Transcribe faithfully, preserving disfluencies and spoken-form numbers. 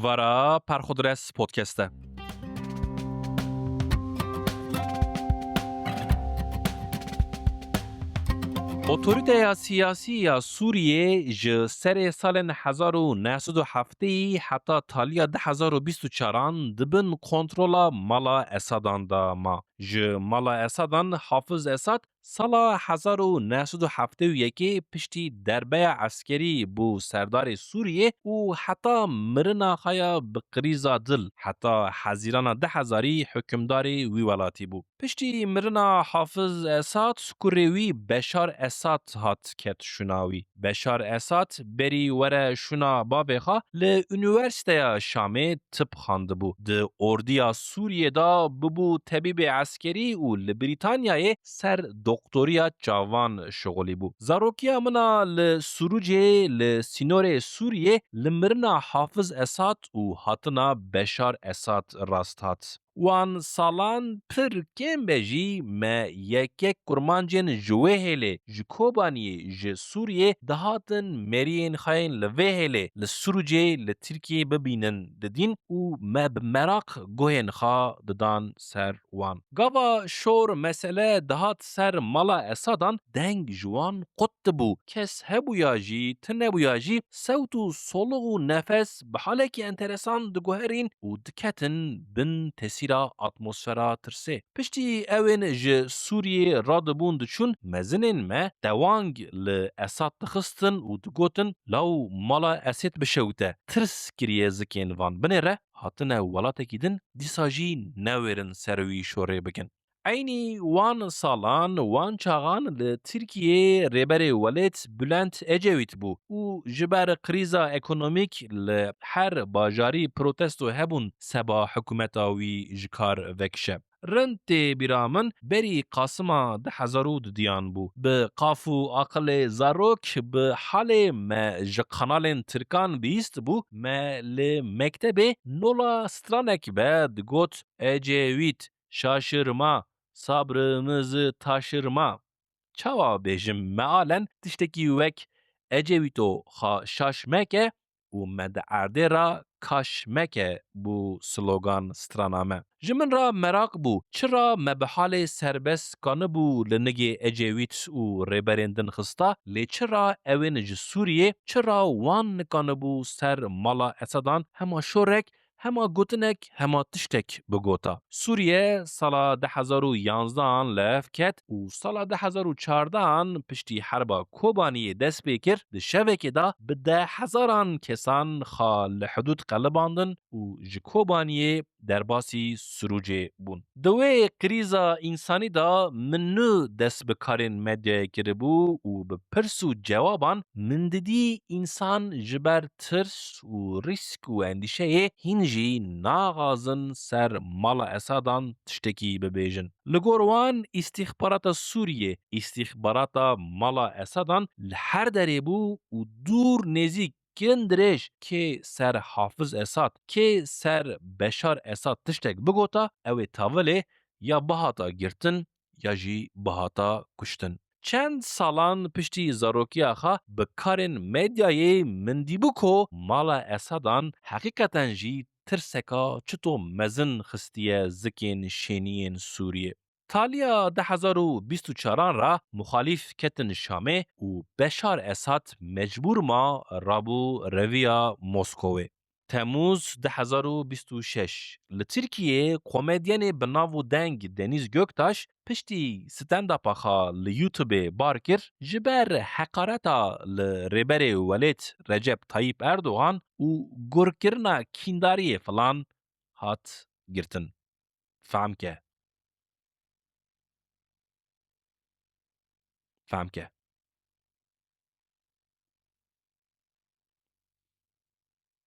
Vara Perxudres Podcast e. Otorîteya siyasî ya Sûriyê ji serê salên hezar û neh sed û heftê heta taliya du hezar û bîst û çaran di bin kontrola mala Esadan de ma. Ji mala Esadan Hafiz Esad sala hezar û neh sed û heftê û yekê piştî derbeya eskerî bû serdarê Sûriyê û heta mirina xwe ya bi krîza dil, heta hezîrana du hezarî hukimdarê wî welatî bû. Piştî mirina Hafiz Esad, kurê wî Beşar Esad hat ket şûna wî. Beşar Esad berî were şûna bavê xwe li Unîversîteya Şamê tib xwendibû. Di ordiya Sûriyê de bibû tebîbê eskerî û li Brîtanyayê ser doktoriya çavan şixulîbû. Zarokiya min a li Surucê, li sînorê Sûriyê, li mirina Hafiz Esad û hatina Beşar Esad rast hat. Wan salan pir kêm be jî me yek yek kurmancên ji wê hêlê, ji Kobaniyê, ji Sûriyê dihatin mêriyên xwe yên li vê hêlê, li Surucê, li Tirkiyê bibînin, didîn û me bi meraq guhên xwe didan ser wan. Gava şor mesele dihat ser mala Esadan, deng ji wan qut dibû. Kes hebûya jî, tunebûya jî, sewt û solix û nefes bi halekî enteresan diguherîn û diketin bin tesîra atmosfera tirsê. Piştî ewên ji Sûriyê radibûn diçûn, mezinên me dewang li Esad dixistin û digotin, law mala Esed bişewite, tirs kiriye zikên van. Binêre, hatine welatekî din, dîsa jî newêrin ser wî şorê bikin. Eynî wan salan, wan çaxan li Tirkiyê Rêberê Welêt Bülent Ecevît bû û ji ber krîza ekonomîk li her bajarî protesto hebûn seba hikûmeta wî ji kar vekişe. Rind tê bîra min, berî Qasima du hezar û dudiyan bû. Bi qaf û aqilê zarok, bi halê me ji kanalên tirkan bihîst bû, me li mektebê nola stranek be digot, Ecevît, şaşirma, sabrimizi taşırma. Çawa bêjim, mealen tiştekî wek Ecevîto xwe şaş meke û me di erdê re kaş meke bû slogan strana me. Ji min re meraq bû, çira me bi halê serbest kanibû li nigê Ecevît û rêberên din xista, lê çira ewên ji Sûriyê, çira wan nikanibû ser mala Esadan hema şorek, hema gotinek, hema tiştek bigota. Sûriye sala du hezar û yanzdehan li hev ket û sala du hezar û çardehan piştî herba Kobaniyê dest pê kir, di şevekê de bi deh hezaran kesan xwe li hidûd qelibandin û ji Kobaniyê derbasî Sirûcê bûn. Di wê krîza însanî de min nû dest bi karên medyayê kiribû û bi pirs û cewaban min didî însan ji ber tirs û rîsk û endîşeyê hîn jî naxwazin ser mala Esadan tiştekî bibêjin. Li gor wan, îstîxbarata Sûriyê, îstîxbarata mala Esadan li her derê bû û dûr nêzîk kirin dirêj, kê ser Hafiz Esad, kê ser Beşar Esad tiştek bigota, ew ê tavilê ya bihata girtin ya jî bihata kuştin. Çend salan piştî zarokiya xwe bi karên medyayê min dîbû ku mala Esadan heqîqeten jî tirseka çito mezin xistiye zikên şêniyên Sûriyê. Taliya du hezar û bîst û çaran re muxalîf ketin Şamê û Beşar Esad mecbûr ma rabû reviya Moskowê. Temûz du hezar û bîst û şeş, li Tirkiyê komedyenê bi nav û deng Deniz Göktaş piştî stand-upa xwe li YouTubeê bar kir, ji ber heqareta li Rêberê Welêt Recep Tayyip Erdogan û gurkirina kîndariyê filan hat girtin. Fehm ke. Fehm ke.